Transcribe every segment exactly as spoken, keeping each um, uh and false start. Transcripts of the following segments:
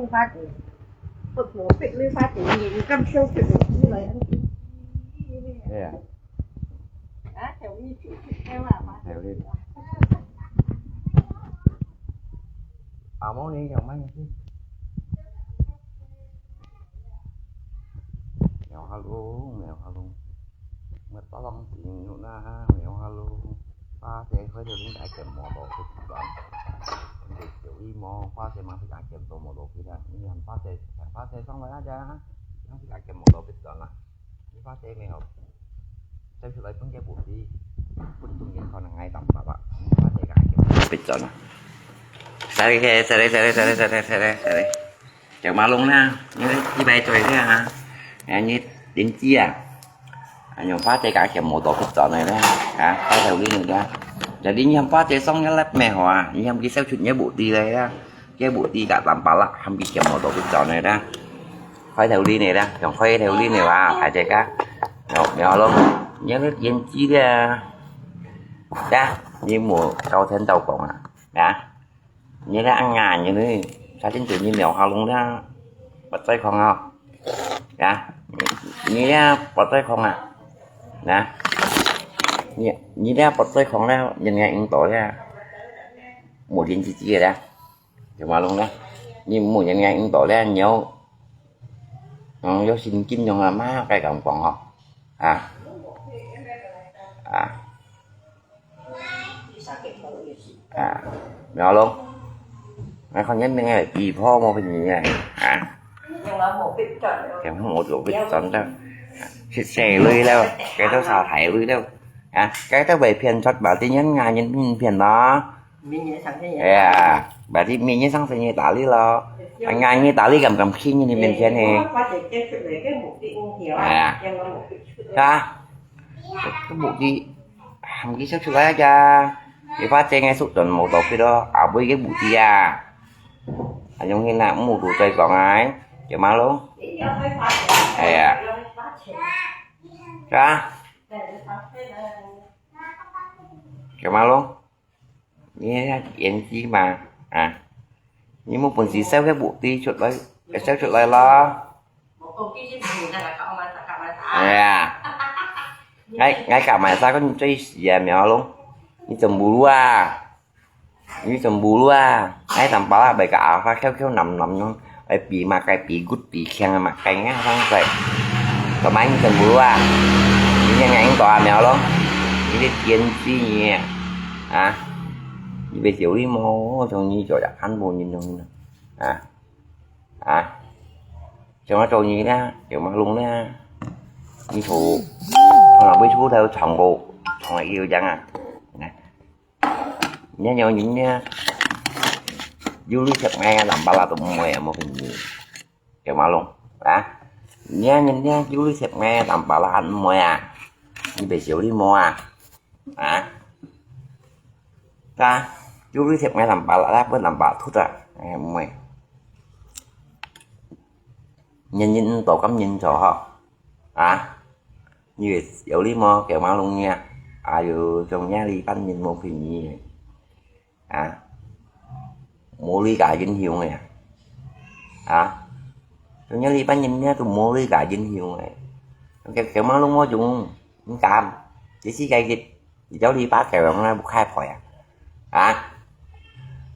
花姐，不过别人花姐，你敢笑出来？对呀。啊，小咪去去开嘛，花姐。阿毛，你想买去？ Mèo Halung, mèo Halung. Mèo Halung, mèo Halung. Ba te koi teo ling ai kem mô tô kut ton. Mèo Halung, ba te mang sik ai kem tô mô tô kut ton. Ni han ba te, ba te song lai aja. Mang sik ai kem mô tô kut ton la. Ni ba te mèo. Sai su lai pun ke bu ti. Pun tung yen kon ngai tam ba ba. Ni ba te ai kem mô tô kut ton la. Sai ke, sai, sai, sai. Chèo ma lung na, ni chi bai choi lia ha. Ni linh chi a. Anh用花姐个全部都不转来啦，啊，开头你那个，jadi你用花姐送个来咩话，你用佢收出你个目的来啦，个目的个三百啦，含佢全部都不转来啦，开头你那啦，用开头你那哇，大姐个，用苗龙，你个灵机啦，呀，你莫高天道讲啊，啊。 你咧恁硬，你咧，啥真正你苗下弄咧，不在空啊，呀，你咧不在空啊，那，你你咧不在空咧，人家引导咧，无人自己咧，就马龙咧，你无人家引导咧，你要，嗯，要心经用啊嘛，该咁讲哦，啊，啊。 啊，苗龙，那看见没有？比婆莫分你啊，啊，全部都不转的，是谁累了，该都啥太累了，啊，该都被骗出吧，今年俺人骗了，哎呀，把这明年上生日打理了，俺人打理敢敢去你面前呢，哎呀，啊，这目的。 喊佢笑出來啊！你發姐个宿轉無到去咯，阿妹个目的啊！啊，用你那目的再講啊，叫馬龍。哎呀，是啊，叫馬龍。 你个演技嘛，啊，你無本事笑个目的出來，笑出來咯。哎呀，𠊎𠊎夾埋晒，你最死啊，苗龍，你真無路啊，你真無路啊，𠊎當巴拉白个阿花翹翹淰淰樣。 哎，比嘛該比骨比強嘛，該硬上在。Kemarin sembuh啊，你yang yang doa mèo咯，你个天气呢？啊，你被酒力么？从你脚下看不你东西呢？啊啊，怎么走你呢？有没有弄呢？你走，从哪位出头闯过，闯了一路讲啊？ Nya nyawa nyin nya, yuli sep ngai lam pala tu moe amo kini. Ke malong, ah. Nya nyin nya yuli sep ngai lam pala an moe ah. Ni be siu li mo ah. Ah. Ta, yuli sep ngai lam pala la pun lam pa thut ah. Ngai moe. Nyin nyin to kam nyin cho ho. Ah. Như vậy, yau li mo, kẹo ma lung nha. Ayo, trong nhà li pan nhìn một hình như vậy. À. Mô li cả dinh hiu này. À. Trong nhà li pan nhìn nha, tụi mô li cả dinh hiu này. Kẹo, kẹo ma lung mo chúng, không cảm. Chỉ xí cái dịch. Chỉ cháu đi bá kẹo, nó bục khai phổi à. À.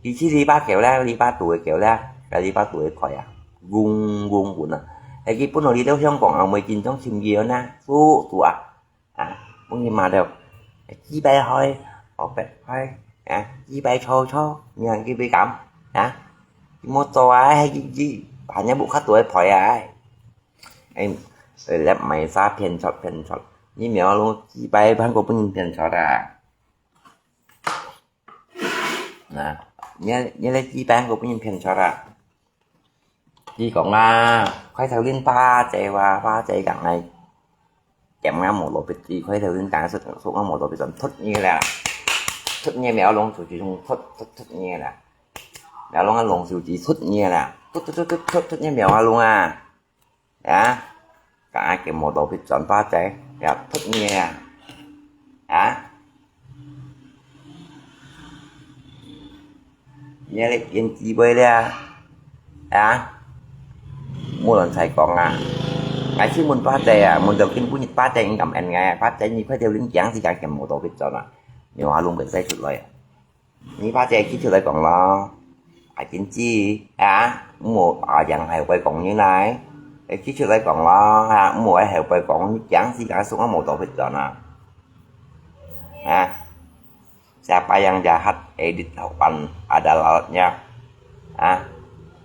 Chỉ xí đi bá kẹo lá, đi bá tuổi kẹo lá, cái đi bá tuổi phổi à. Gung, gung bún à. Cái kia bún nó đi đâu Hồng Kông, ông mới chín trong chim gì na. Su, su à. À, bún gì mà đâu. Chỉ bé hơi, ở bé hơi. À, chỉ bé cho cho, nhà kia bé cảm. À. Chỉ một tô ai, hay chỉ, chỉ, bà nhà bục khai tuổi phổi à. Ê, lép máy xa phiền chọt, phiền chọt. Như mèo luôn, chỉ bay bán của bún phiền chọt à. Nè, nhớ, nhớ lấy chỉ bán của bún phiền chọt à. Chỉ còn là, khoai thầu liên pha, chạy qua, pha chạy cẳng này. Chém ngã một lỗ bịt, chỉ khoai thầu liên cẳng, sụt, sụt ngã một lỗ bịt, sụt thốt như là. Thốt như mèo luôn, sụt chỉ dùng thốt, thốt, thốt như là. Mèo luôn, luôn, sụt chỉ thốt như là. Thốt, thốt, thốt, thốt, thốt, thốt như mèo luôn à. Hả? Cả cái mô tô bị chọn phá chạy. Hả? Thốt nghe à? Hả? Nghe lấy kiến trí bơi lẹ. 啊？無亂再講啊！𠊎去問巴姐啊，問到今晡日巴姐應該毋應該啊，巴姐你快條令講時間佢無到別轉啊，你話攏會使出來啊！你巴姐企出來講咯，啊，今次啊，毋好啊，樣後背講你來，誒，企出來講咯，啊，毋好後背講，你講時間送我無到別轉啊！啊！ Siapa yang jahat, edit Taufan ada lalatnya. Ah,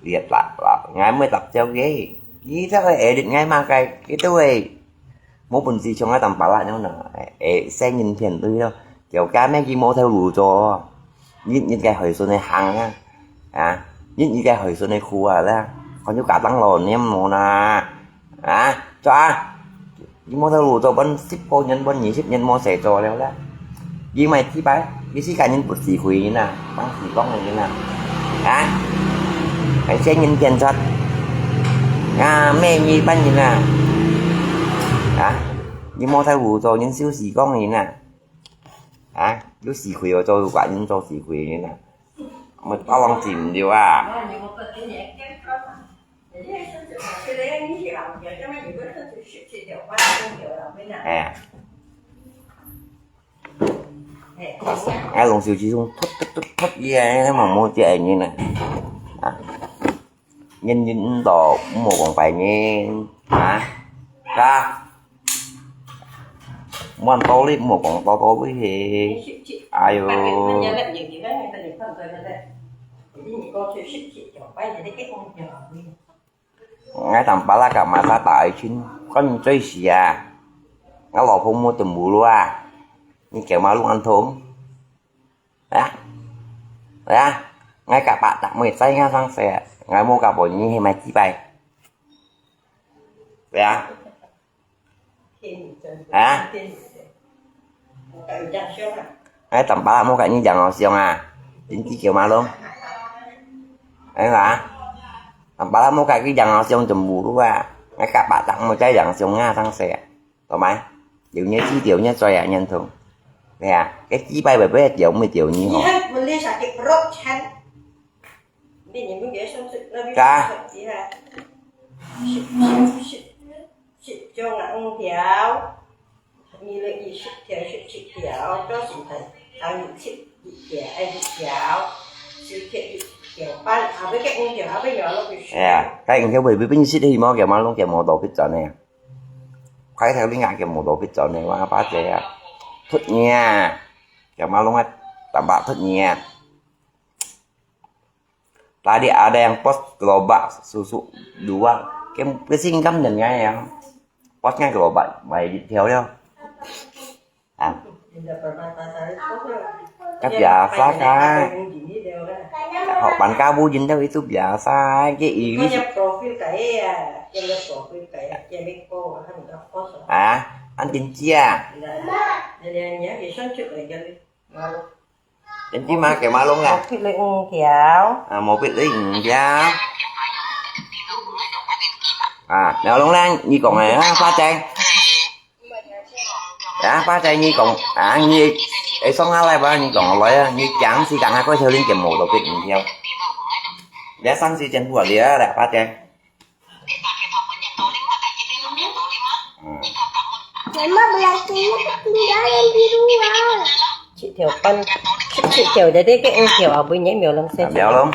lihat lah, lah. Ngai mai tak jauh ye. Kita ke edit ngai makai, kita we. Mau pun si chong ada pala nyo na. Eh, saya ingin pian tu yo. Kau kami ki mau tahu lu cho. Ni, ni kai hoi sun ne hang ah. Ah, ni, ni kai hoi sun ne khu ah lah. Kon yu ka tang lo niam mo na. Ah, cho ah. 你無頭路做，分十個年，分二十年無事做了啦。你莫去拜，你世界人不是會人啊，當時光的人啊。啊？係先人變出。啊，咩日本人啊？啊？你無頭路做，人少時光的人啊？啊？有時會做，有個人做時會的人啊？莫包王子毋對啊！ 哎呀，哎，龍小姐從突突突突耶，那麼無接人呢。啊，人人都莫講白人啊，啊，無道理莫講道道理嘿。哎呦。 𠊎當巴拉个馬沙打一群，關你最事啊！𠊎老婆無等無路啊！你叫馬路安通？啊？啊？𠊎个巴達妹在𠊎上世啊！𠊎無个婆你係買幾擺？對啊？ 啊？哎，當巴拉莫甲你樣哦相啊，真係叫馬龍。哎啦，當巴拉莫甲你樣哦相就無路啊，哎，甲巴當莫再樣相啊，當時啊，懂嗎？有年紀有年歲啊，年頭，對啊，該幾百歲不要掉，沒掉你吼。啊？ 十張啊，五條，二六二十條，十七條，做成係等於七一條，哎，一條，十條一條半，後尾个五條，後尾又落去。哎呀，該五條會不會變七條毛？佢毛龍佢毛到佢轉呢？快條你眼佢毛到佢轉呢，哇，巴姐啊，突你啊，佢毛龍啊，tambah突你啊。 Tadi ada yang post gerobak susu dua. Ke, ke singkam dan ngai yang post ngai gerobak, bai di theo dia. Ah. Kan biasa kan. Hok ban kabu jin tau itu biasa ke ini. Ah, an jin chia. Jin chia ma ke ma long la. Một phít lấy ung thiảo. À, một phít lấy ung thiảo. À, mèo long la, nhi kong này á, pha chay. Á, pha chay nhi kong, á, nhi, ấy, song há lai ba, nhi kong lối á, nhi chàng si kàng há có theo linh kiểm một đầu phít ung thiảo. Để sang si chân hùa lìa, đã pha chay. Mama, belakinya ketinggalan di luar. Chịu thiểu con, chịu, chịu thiểu để đi cái em thiểu ở bên nhảy miểu lông xe. Miểu lông.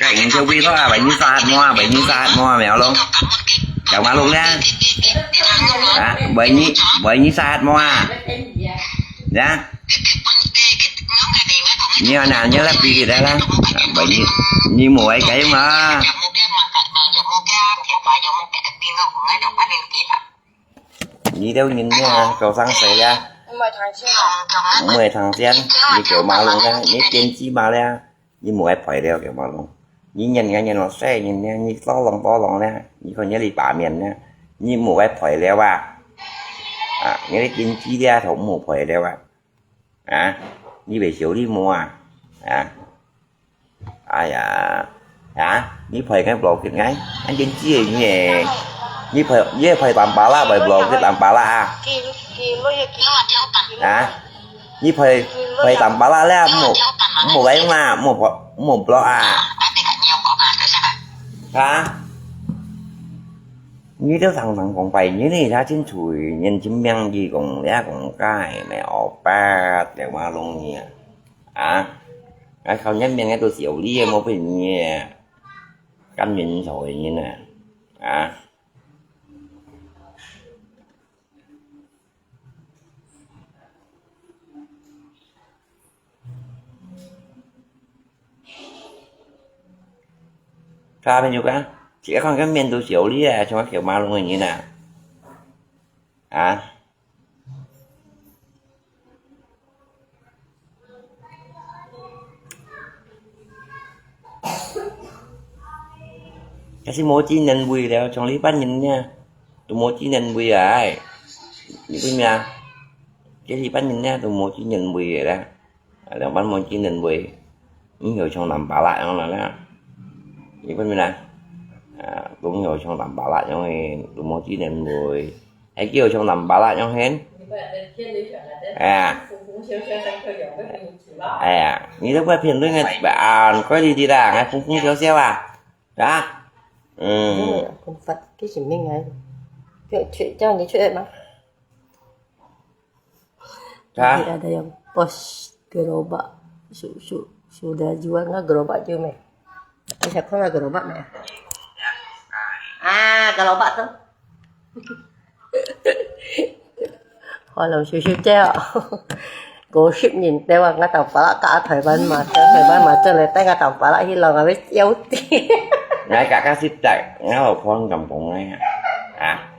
Cái em thiểu bi thôi à, bảy mươi sát mua, bảy mươi sát mua miểu lông. Chào má lông nha. À, bảy mươi, bảy mươi sát mua à. Nha. Nhi ở nàn nhớ lắp đi kì đã lắm. Bảy mươi, nhi mua cái cái mà. Nhi đâu nhìn nha, cầu sang sẻ ra. Mười tháng trước à? Mười tháng trước, nhi kiểu mà luôn ra, nhi tiên tri mà ra. Nhi mua cái phải đeo kiểu mà luôn. Nhi nhìn ngay nhìn nó xe nhìn nha, nhi to lòng to lòng nha. Nhi còn nhớ đi bả miền nha. Nhi mua cái phải đeo à. À, nhớ đi tiên tri ra, thấu mua phải đeo à. À, nhi về chiều đi mua à. À. Ai ya, ya, nhi phải ngay block ngai, anh chính chỉ nhi, nhi phải, nhi phải tạm bá lạ, phải block cái tạm bá lạ à. À, nhi phải, phải tạm bá lạ lẹ, một, một cái mà, một, một block à. 啊？你兜常常講拜年个，他真嘴，人真名義講，也講該咩，哦，拜，電話弄你啊。啊？啊，靠人面个都是有理个，無分你个，甘願做个人啊。啊？ Sabi ko, sige kang kami ang doon si Oli eh, sumaki umalong yun ah. Ha? 該係無精神位了，像你般人呢，都無精神位啊！哎，你分明啊，該係般人呢，都無精神位个啦，啊，兩般無精神位，毋曉像南巴拉樣啦啦，你分明啊，啊，都毋曉像南巴拉樣个，都無精神位。 還叫像南巴拉樣形。哎呀，哎呀，你都不要評論个，啊，怪你的啦，還風風笑笑啊，啊，嗯，嗯，很煩，這是命啊。就去，叫你去嗎？ Hah? Jadi ada yang pos gerobak, su, su, sudah jual nggak gerobak tu meh? Ada siapa nggak gerobak meh? Ah, gerobak tu. Hello，少少姐哦。五十年代啊，𠊎同爸爸嫁台灣嘛，在台灣嘛，轉來帶𠊎同爸爸去咯，𠊎要笑死。𠊎kakak sitak，𠊎老婆敢講𠊎啊？啊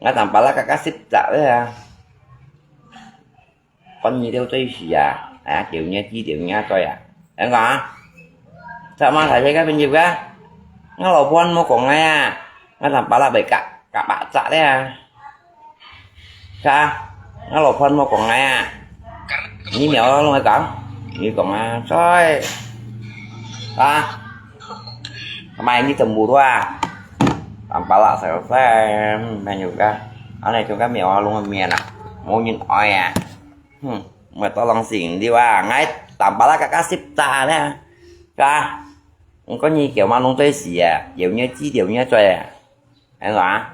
？𠊎同爸爸kakak sitak了啊。 分你兜做事啊，啊，條命知條命在啊。人講啊，昨晚大細个朋友啊，𠊎老婆無講𠊎啊，𠊎同爸爸會夾，夾白隻咧啊。Sa，𠊎老婆無講𠊎啊，你苗攏會講，你講啊，在，啊，買你全部都啊，同爸爸細細，朋友啊，安尼就甲苗攏面啊，無人愛啊。 哼，莫多人信你啊！𠊎同爸爸kakak sitak呢，係啊？毋過你叫嘛攏做事啊，有日子有日做啊，係啊？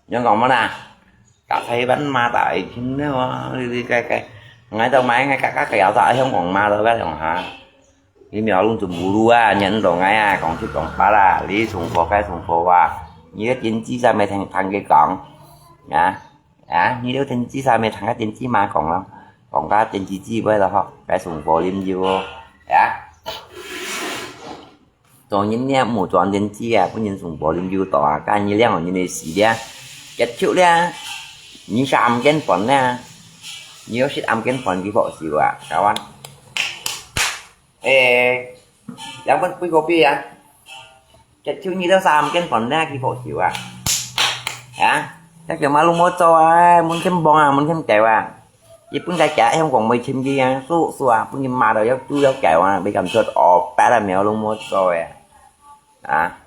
你講麼啦？Kakak iban mata ikin呢哦，你你該該，𠊎都買𠊎kakak kaya sa香港嘛都該用哈。你苗攏全部路啊，你毋懂𠊎啊，講去講法啦，你從何該從何啊？你个經濟上面聽聽佢講啊？ 啊，你兜電視上面聽个電視嘛講咯，講个電視機會咯吼，該送貨啉酒哦，啊。當然呢，無轉電視啊，分人送貨啉酒到啊，該你兩個人个事咧，結束咧，你食暗間飯咧，你有食暗間飯佢好笑啊，kawan。 誒，兩分幾個幣啊？一手二到三間房咧，佢好笑啊！啊？這條馬路無做啊，門前望啊，門前搞啊！佢本該家香港未簽佢啊，叔叔啊，本佢罵到要豬要狗啊，未敢出哦，白了苗攏無做誒！啊？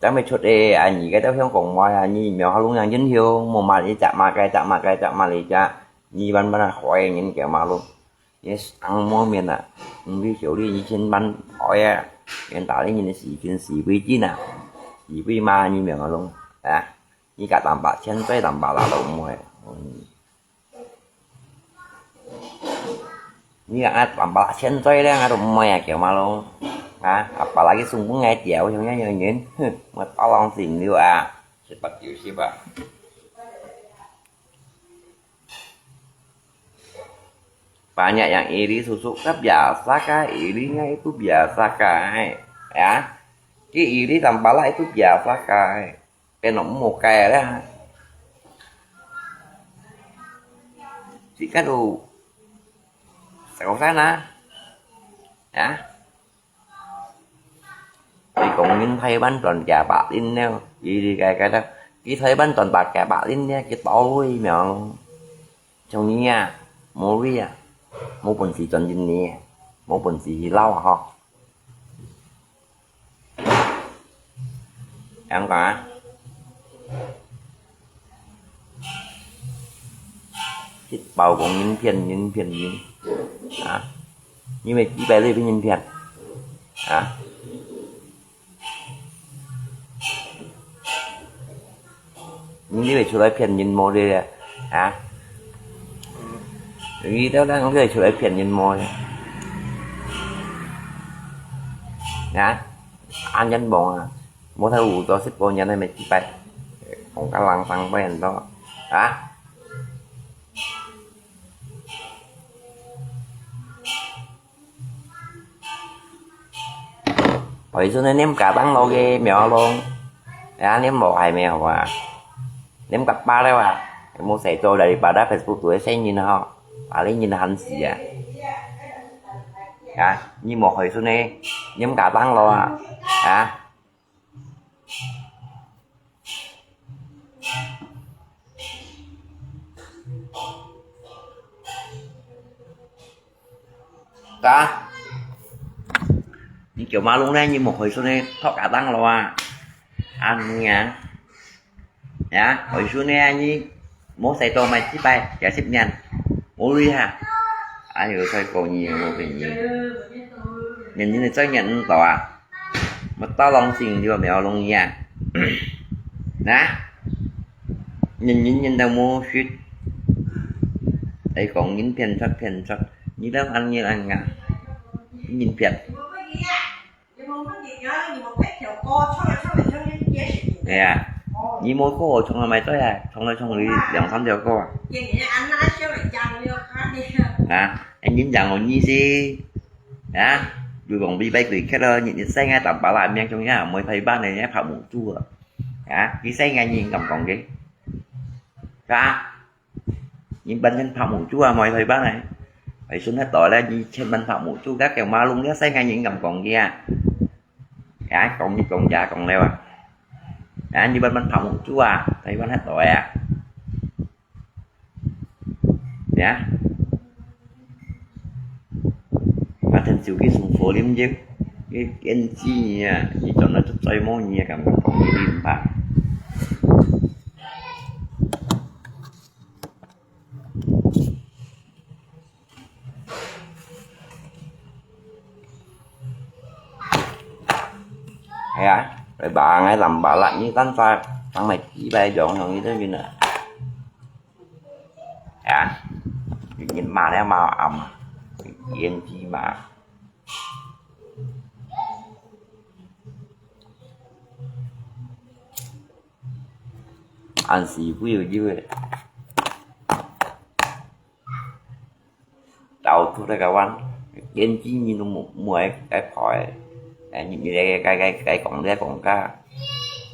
正未出誒，啊，你該到香港買啊，你苗下攏樣真香，無罵你隻罵該隻罵該隻罵你隻，你慢慢啊，壞人搞馬路。 也是ang無面啊，毋會曉得以前慢開啊，原打的人是已經是為盡啊，是為嘛你苗攏啊，你甲淡薄千歲淡薄啦都毋會，嗯，你甲淡薄千歲咧，啊都毋會啊，叫嘛咯，啊，apalagi sungguh ngai dia，我想要有人，哼，我打狼性了啊，是不就是吧？ Banyak yang iri susuk ka biasa ka, irinya itu biasa ka, ya. Ki iri tampala itu biasa ka, kena mau kaya lah. Sika tu, saka sana, ya. 佢講人台灣賺幾百零了，佢佢佢佢，佢台灣賺百幾百零了，佢到位苗。像你啊，無位啊，無本事賺人呢，無本事去撈啊吼。樣講啊？ 一包講人騙人騙人，啊，因為幾百類分人騙，啊，你會出來騙人無咧？啊？你兜人你會出來騙人無咧？啊？恁樣無啊？無頭有做識過人个咩幾擺？講甲人生變多啊？ Hồi xuân nem cả tháng lô kì mèo lông. Ya nem mò hai mèo à. Nem cặp ba đấy à. Mô sẽ cho dari pada Facebook tuổi sẽ nhìn họ. Paling nhìn hẳn gì à. Ya, nhìn mò hồi xuân nem cả tháng lô à. Ya. Ka. Ni kiểu ma lung ne, ni một hồi xuân ne, thọ cả tháng lô à. Ăn nha. Ya, hồi xuân ne, ni mô sai tô mai chi pai, ya sip nian. Mô lui ha. Ai, yo sai cô ni, mô bên ni. Nên ni sai nian tao à. Mà tao lòng xin đi vào mèo lòng nha. Nè. Nhìn nhìn nhìn đâu mua shit. Ấy còn nhìn phiền thật phiền thật. Nhìn đâu ăn nhìn ăn ngà. Nhìn phiền. Nè. Nhìn mua cô ở trong là mày tới à. Trong là trong đi. Lòng thắm theo cô à. Nè. Anh nhìn rằng còn nhìn gì. Hả? Dù còn bị bay quỷ khét đó, nhìn nhìn xe ngay tầm bả lại miệng trong nhà, mới thấy bác này nhé, phạm mũ chua. Hả? Cái xe ngay nhìn cầm còn cái. Hả? Nhìn bắn trên phạm mũ chua, mới thấy bác này. Phải xuống hết tội là nhìn trên bắn phạm mũ chua, các kiểu ma lung nhé, xe ngay nhìn cầm còn kia. Hả? Còn như còn giả còn leo à. Hả? Nhìn bắn bắn phạm mũ chua, thấy bắn hết tội à. Ya. Mà thân chủ cái súng phổ liêm chứ. Cái kiên trì nha. Chỉ cho nó chút xoay mô nha, cảm giác không đi liêm mà. Ya, rồi bà ngay làm bà lạnh như tán pha, thằng mày chỉ bay dọn hồng như thế như nè. Ya, nhìn mà nè mà ẩm, yên chi mà. Ăn xì vui vui. Tàu thu ra kawan, kiên trì nhìn nó mua, mua cái, cái phổi. Cái nhìn cái, cái, cái, cái cổng đĩa cổng ca.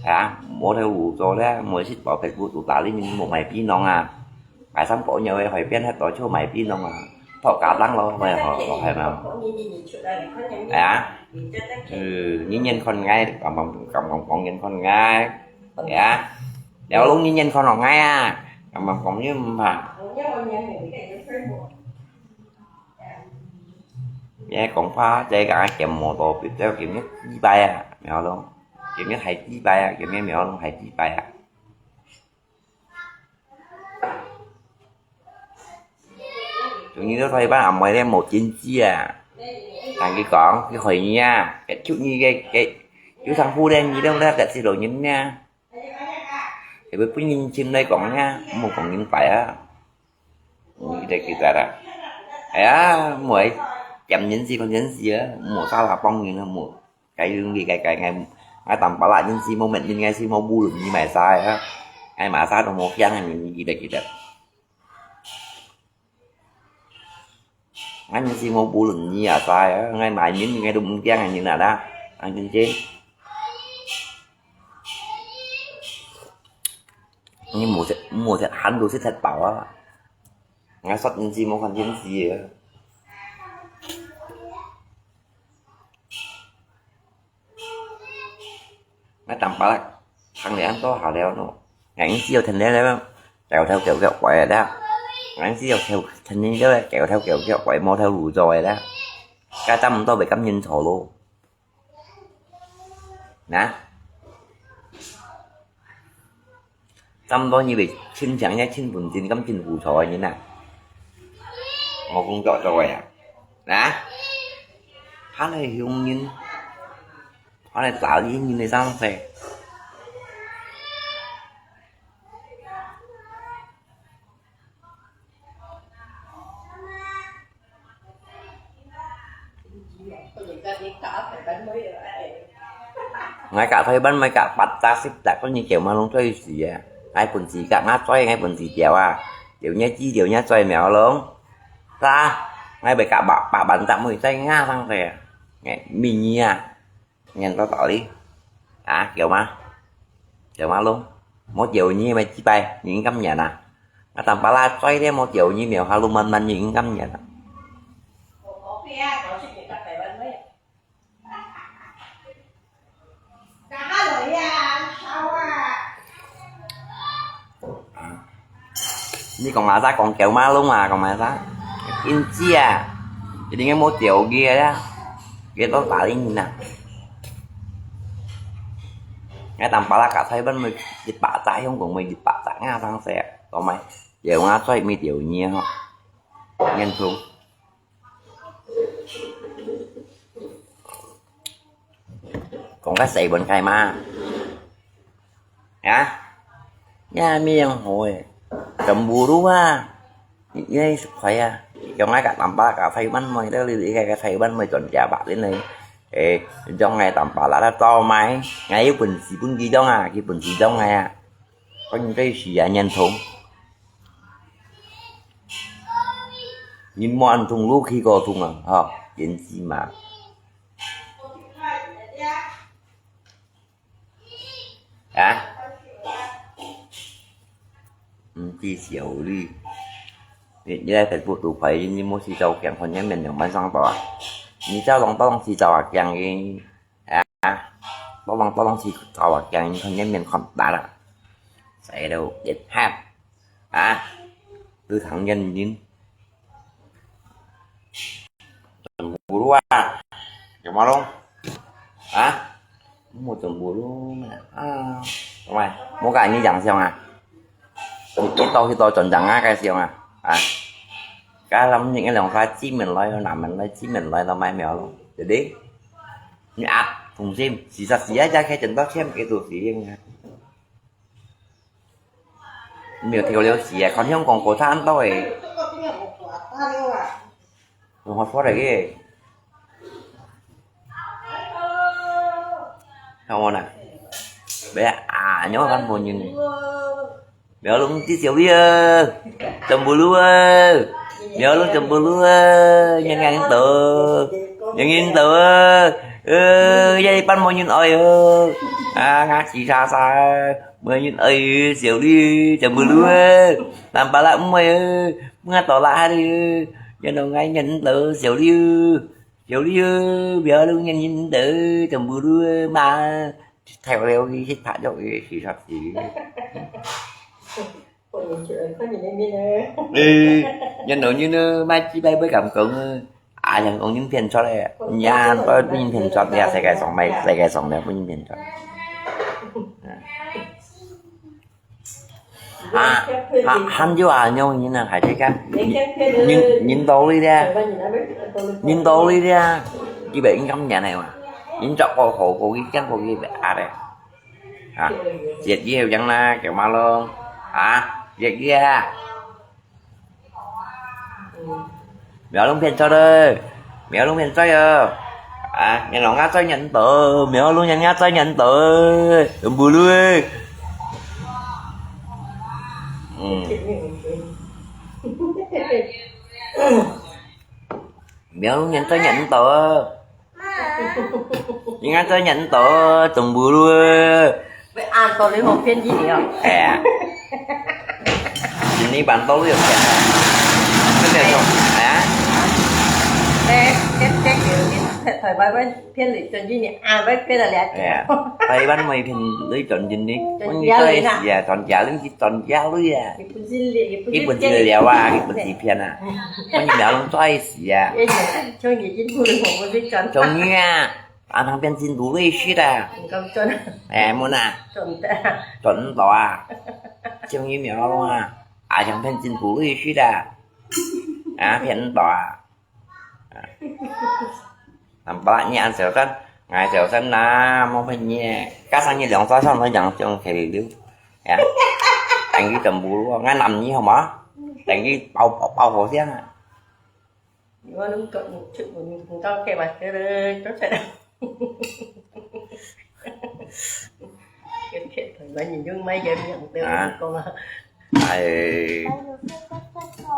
Hả? Mua theo đủ rồi đấy, mua xịt bảo phải của tụ tả lý nhìn mua mày pí nong à. Cái sắm phổi nhiều cái hỏi phiên hết đó cho mày pí nong à. Thọ cả tháng lo, mày họ, họ hay mà. Hả? Ừ, nhìn nhìn con ngay, cầm, cầm, cầm, con nhìn con ngay. Hả? Đéo lúc nhìn nhìn con nó ngay à. Cầm, cầm, con như mà. Nghe cổng pha, chạy cả kiểm mô tô, biết theo kiểm nhất chi bài à, mèo luôn. Kiểm nhất hay chi bài à, kiểm nhất mèo luôn hay chi bài à. Chúng như tôi thấy bác ẩm mới đây một chín chi à. Thằng kia con, cái khỏi nha, cái chút như cái, cái, chú thằng phu đen như đâu đó, cái xí đồ nhìn nha. Thì bữa bữa nhìn chim đây con nha, một con nhìn phải á. Như đây kia ta đó. Ai á, mua chậm nhấn gì con nhấn gì á, mua sao là bông nhìn mua. Cái gì cái cái ngày ngay tầm bả lại nhấn gì mua mệt nhìn ngay gì mua bu lụm như mày sai á. Ngay mà sai trong một gian này nhìn gì đây kia ta. Ngay nhấn gì mua bu lụm như à sai á, ngay mà nhìn ngay đúng gian này nhìn là đó. Ăn trên trên. Như mua sẽ mua sẽ ăn đồ sẽ thật bảo á. Ngay sót nhấn gì mua còn nhấn gì á. Ngay tầm bả lại thằng này ăn to hả leo nó. Ngay siêu thần đấy đấy. Kéo theo kiểu kiểu quái đó. Ngay siêu theo thần đấy đấy, kéo theo kiểu kiểu quái mua theo đủ rồi đó. Cái tâm tôi bị cắm nhìn thổ lô. Nè. Tâm tôi như bị chim chẳng nhá, chim bùn tin cắm chim bù thổ như nè. Ngồi cũng dọa rồi à. Nè. Há này hiếu nhìn. Há này tạo ý nhìn này sao không phải. 𠊎隔台灣，𠊎隔八隻、十隻，講你狗馬龍最死啊！𠊎本事隔𠊎嘴，𠊎本事條啊！條你知條你嘴苗龍，啥？𠊎會隔百百萬隻妹仔，𠊎生仔啊！𠊎咪你啊！ Nyan có tỏ lý. Hả? Kiểu má? Kiểu má luôn. Một triệu nhi mà chỉ bay, những cắm nhẹ nè. Nó tầm ba la xoay đi một triệu nhi miệng hả luôn mình mình những cắm nhẹ nè. Hả? Nyi kông ma sa, kông kiêu ma lung ma, kông ma sa. Yên chi à. Jadi ngai mo tiao gia ya. Gia to ta ling na. Ngai tam pala ka sai ban mo di pa ta hiong kông mo di pa ta nga sang se. To mai. Tiao nga sai mi tiao nyi ho. Ngen thung. Kông ka sai bon kai ma. Hả? Nhà miệng hôi. Chấm bù đu à. Ini supaya. Kông ai ka tam pala ka sai ban mo, đó là cái ka sai ban mo chọn trả bạc đến đây. Ê, trong ngày tam pala đã to mai. Ngày yêu quần sĩ bưng đi trong à, cái quần sĩ trong ngày à. Có những cái gì à, nhận thông. Nhìn món thùng lũ khi có thùng à, hả? Yên chi mà. Hả? Ừm, chi xíu li. Nyi, nyi lai Facebook tụ phái, nyi mua xì châu kiang, khon nyen miên yong ban sang tỏ à. Nyi châu lòng tỏ lòng xì châu à kiang nyi. Hả? Tỏ lòng, tỏ lòng xì châu à kiang nyi, khon nyen miên khon tả à. Sai đâu, điệt hạt. Hả? Tư thắng nhân nhìn. Chọn bù đu à? Chọn mà luôn. Hả? Mua chọn bù đu mà. À, đúng rồi. Mua cái như chẳng xem à? Ít tàu thì tàu chọn chẳng ngã cái xem à? À. Cái lắm những cái lòng pha chín mình lấy, năm mình lấy, chín mình lấy, tao mai mèo luôn. Jadi, như à, thùng sim, xì sạch xì á, chả cái chọn tao xem cái tụ xì yên à. Miêu thiu liu xì à, khon hiong kông kô than to è. Hông hot phot lagi. Hông hot à. Bé à, nhớ văn bồ nhìn. Bé lung tí xíu đi ơ. Chấm bù lu ơ. Bé lung chấm bù lu ơ. Nhân ngang tớ. Nhân ngang tớ ơ. Ơ, ya đi pan bồ nhìn ơi ơ. À, ngã chỉ xa xa. Mưa nhìn ơi, xíu đi, chấm bù lu ơ. Tam pala mưa ơ. Mưa tỏ lạ đi ơ. Nhân ngang ngang nhìn tớ, xíu đi ơ. Xíu đi ơ. Bé lung nhìn nhìn tớ, chấm bù lu ơ. Mà. Theo leo đi, hít thả dốc đi, xì sọt xì. Ê, nhân nô như nô, mai chi bay bơi cảm cống ơ. À, nhân công nhân phiền cho đấy. Nhà tôi nhân phiền cho đấy, sai cái sòng mày, sai cái sòng đấy, nhân phiền cho. À, à, hăn chứ à, nhau như nè, hãy thấy cái. Nhìn, nhìn đâu đi đấy. Nhìn đâu đi đấy. Cái bệnh cấm nhà này mà. Nhìn chọc cô khổ, cô cái chắc cô cái bệnh à đấy. À, diệt dĩ hiệu chẳng là kiểu mà luôn. À, diệt dĩ à. Mèo lông phiền cho đây. Mèo lông phiền cho à. À, nhà nó ngã cho nhận tớ. Mèo lông nhà ngã cho nhận tớ. Đừng bù lui. Ừ. Mèo lông nhận cho nhận tớ. Nhân ngang tớ nhận tớ, chấm bù lu ơ. Vậy ăn tớ lấy một phiên gì nhỉ? Ê. Chính đi bán tớ được kìa. Cái này không? Hả? Ê, cái, cái kiểu gì? Thời, thời bài với phiên lý chọn gì nhỉ? À, với phiên là lẽ. Ê. Phải bán mày phiên lý chọn chính đi. Chọn giá lý nè. Dạ, chọn giá lý, chọn giá lý à. Cái quần jean lý, cái quần jean lý à, cái quần jean phiên à. Có những mèo lông trói xì à. Ê, cho người chính phủ được một cái chọn. Cho người à. Ăn hàng phiên xin đủ lý shit à. Không chọn. Ê, muốn à. Chọn ta. Chọn tỏ à. Chịu như mèo luôn à. À, hàng phiên xin đủ lý shit à. À, phiên tỏ à. Nằm bá nhẹ ăn xẻo sân. Ngài xẻo sân nà, mong phải nhẹ. Các sang nhẹ lòng sao sao nó chẳng chịu kể được. Ê. Anh cứ chấm bù luôn. Ngài nằm như không á. Anh cứ bao, bao, bao hồ xiang à. Ủa, lúc cậu một chữ của mình cũng tao kể mà thế đấy, tốt thật. 那你就卖个名，对啊。讲啊。哎，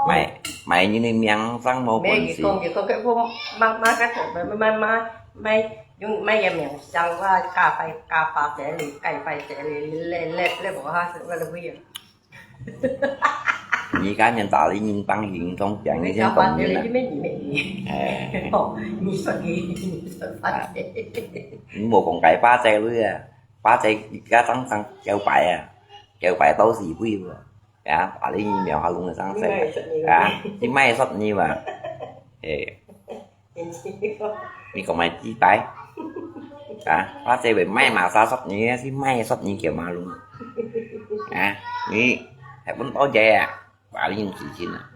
卖，卖人个名正无本事。没，你讲，你讲，我妈妈个，妈妈卖，用卖个名，像我加快加快这里，加快这里，来来来，我还是我都不要。你看人打理人帮人中奖，你先懂人了。哎。哦，你说你，你说发财。你莫讲该发财了啊，发财人家常常叫牌啊，叫牌都是一回了。 啊，把你苗下弄个上色啊，你卖说你嘛，哎，你讲买几百啊，或者卖马莎说你，是卖说你给马弄啊，你还不多谢啊，把你用几斤啊。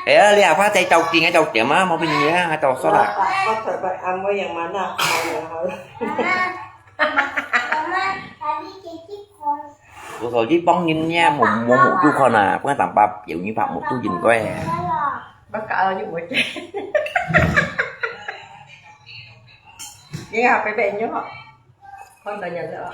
哎呀，你阿爸在找店啊，找店啊，冇俾你啊，還找啥啦？我台北安慰人嘛，那好了。我手机帮人家，我我目珠看啊，不然打把表你把目珠引过来。不搞了就不见。你看，贝贝，你好，看到人了。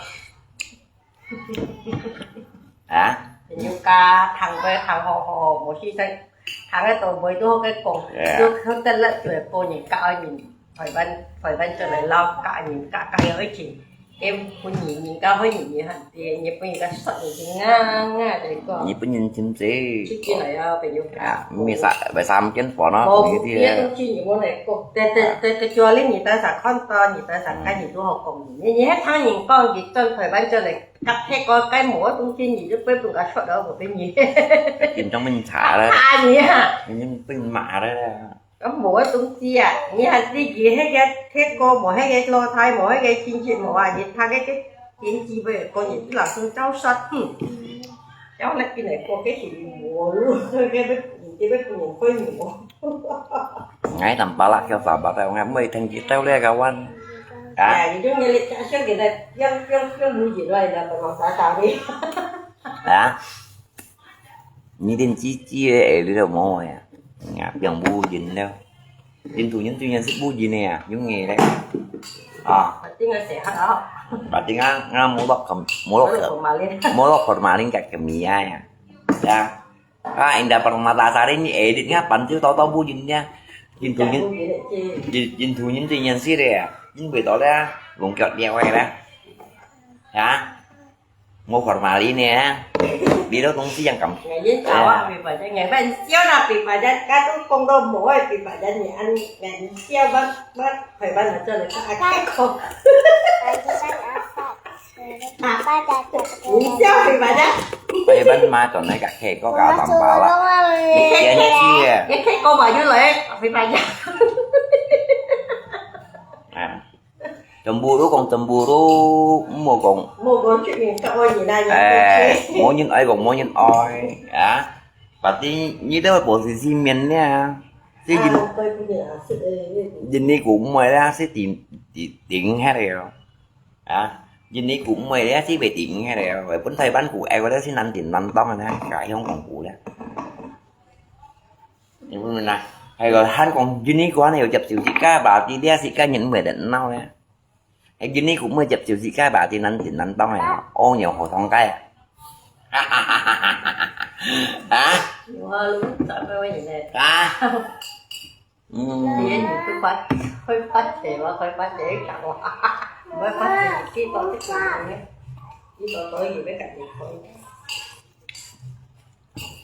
啊？人家谈个谈好好，无事在谈个都袂多个讲，哎呀。就就得了就个个人教人，台湾台湾出来老教人家教个一群，跟本人人家会人人很爹，你不应该说人家啊啊的个。你不能听这。去进来啊，朋友。啊，没啥，为啥么见烦恼？无，你这别东西你莫来讲，对对对对，就你你当场看到，你当场看你如何讲，你你还听人讲，你转台湾出来。 甲迄个該無个東西，你就不分佢出了，我分你。緊張分查了。查你啊！你分罵了啦。咁無个東西啊，你還自己迄个，迄个無迄个老太，無迄个親戚無啊，你他迄个年紀不過，你老是照說，哼。然後呢，今日過个是無，該个，你這个不能分你無。 Ngai tam pala kêu sabar tau ngai mui thang ji tau le kawan. Ha? Ya, jadi ngelit ka siang kita yang yang yang muji lah ina tengah sasa ni. Ha? Ni din ji ji e e li lo mo ya. Nga piang bu jin lo. Jin tu jin tu jin si bu jin ya. Yung nge le. Ah. Pati nga sehat ah. Pati nga nga mulok kam mulok. Mulok formalin. Mulok formalin ka kemiya ya. Ya. Ah, inda permata sari ni edit nga pan tu tau tau bu jin ya. Jin tu jin jin jin tu jin tu jin si le. Jin bui tau le. Lung kiot dia wai le. Ya. Mo formalin ya. Bila tong si yang kam. Ngai yin tawa pi pa jan ngai ban siau na pi pa jan ka tu kong do mo pi pa jan ni an ngai siau ban ban pai ban na jan ka ka ko. 你笑你把人家。 Pai ban ma ton nai ka khe ko ka tam pala. Ni kia ni kia. 你可以跟我又来，没关系。 Ah. Cemburu kong cemburu, mo kong. 莫讲出面，甲我原来人。 Eh, mo nyin ai kong mo nyin ai. Ah. Pati ni tu posisi men ni ah. Si jin. Ah, kau punya aset eh. Jin ni ku mo ya si tim tim tim hai le. 啊，印尼古妹咧，是袂停个咧，本台灣古愛个咧，是難停難擋个咧，家鄉講古咧。你問問啊，還有還講印尼古呢，有接受自家吧，啲咧自家人袂得鬧咧。還印尼古妹接受自家吧，啲難停難擋个，屙尿河塘街。啊？有啊，你問啥个問題呢？啊？ 嗯。你也不发，会发财吗？会发财搞啊！我发财，几多这个人呢？几多多也没感觉可以。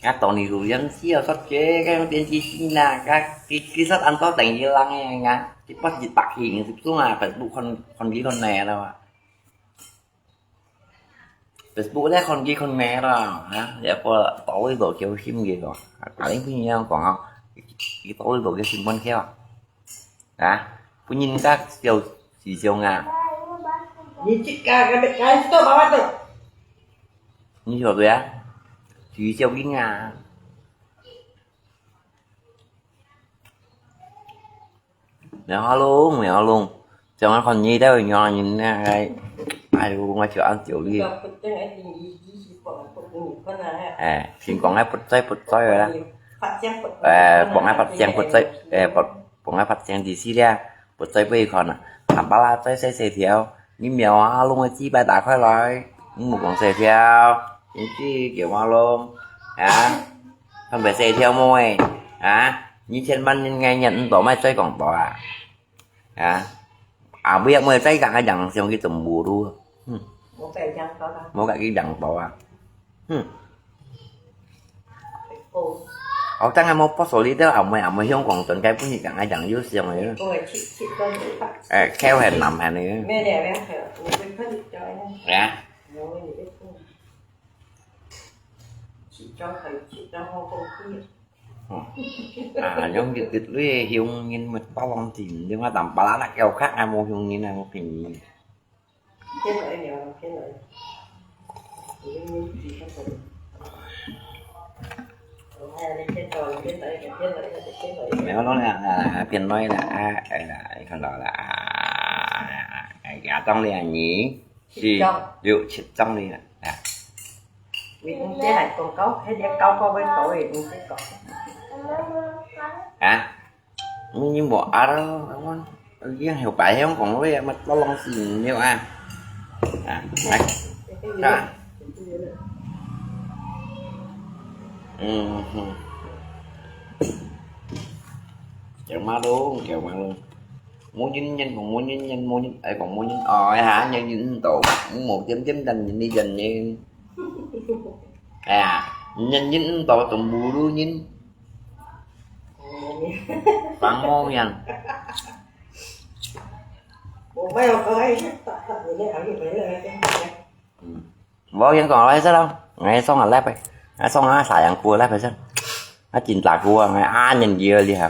啊，当你有人笑说这个电视机啦，啊，其其实安到等于人个啊，一百一百个人是不是啊？Facebook看看几多年了啊？ Facebook咧看佢看咩啦，哈，也个道理都叫心个个，啊，你不一樣講啊，佢道理都叫心本跳啊，啊，不應該笑是笑啊。你自家个，个，个，爸爸都。你曉得啊？是笑人啊。 Mèo ha lung, mèo ha lung. Chồng ăn còn nhi đâu nhỏ nhìn nè, ai, ai u mà chịu ăn tiểu ly. Ê, xin con ai bật dây, bật dây rồi đó. Ê, con ai bật dây, bật dây. Ê, bật, con ai bật dây đi xí đi à. Bật dây với con à. 南巴拉再洗洗條，你瞄啊，弄个雞排打開來，你莫講洗條，你去給我弄啊，特別洗條妹啊，你千萬人愛人唔多，莫再講多啊，啊，啊，不要莫再講个人想去怎麼路，嗯，我改講多了，我改去講多啊，嗯。 哦，當然無不所哩，都阿妹阿妹香港轉該本日講个講有想个。哎，口很難很个。沒有，沒有，沒有，我就看你表演。哎呀。哦。啊，用一一類香煙乜包浪錢，你話當巴拉那叫客啊，無香煙啊，無便宜。 沒有咯，啊，啊，變來啦，啊，哎啦，看到啦，啊，啊，啊，亞當了，你是六七張了，啊。你毋使還講到，迄個高高个高个，毋使講。啊？ 你無啊咯，已經有白香港味啊，乜多東西了啊。啊，來，看。嗯哼。叫馬路，叫馬路。無人人講無人人，無人，哎，講無人，哦，哎哈，人人到，無點點等人，人人。哎呀，人人到，都無路人。 Pangmong yan. 嗯，無影講來先咯，𠊎送下來呗，啊送下sayangku來呗先，啊真大個啊，啊人要厲害，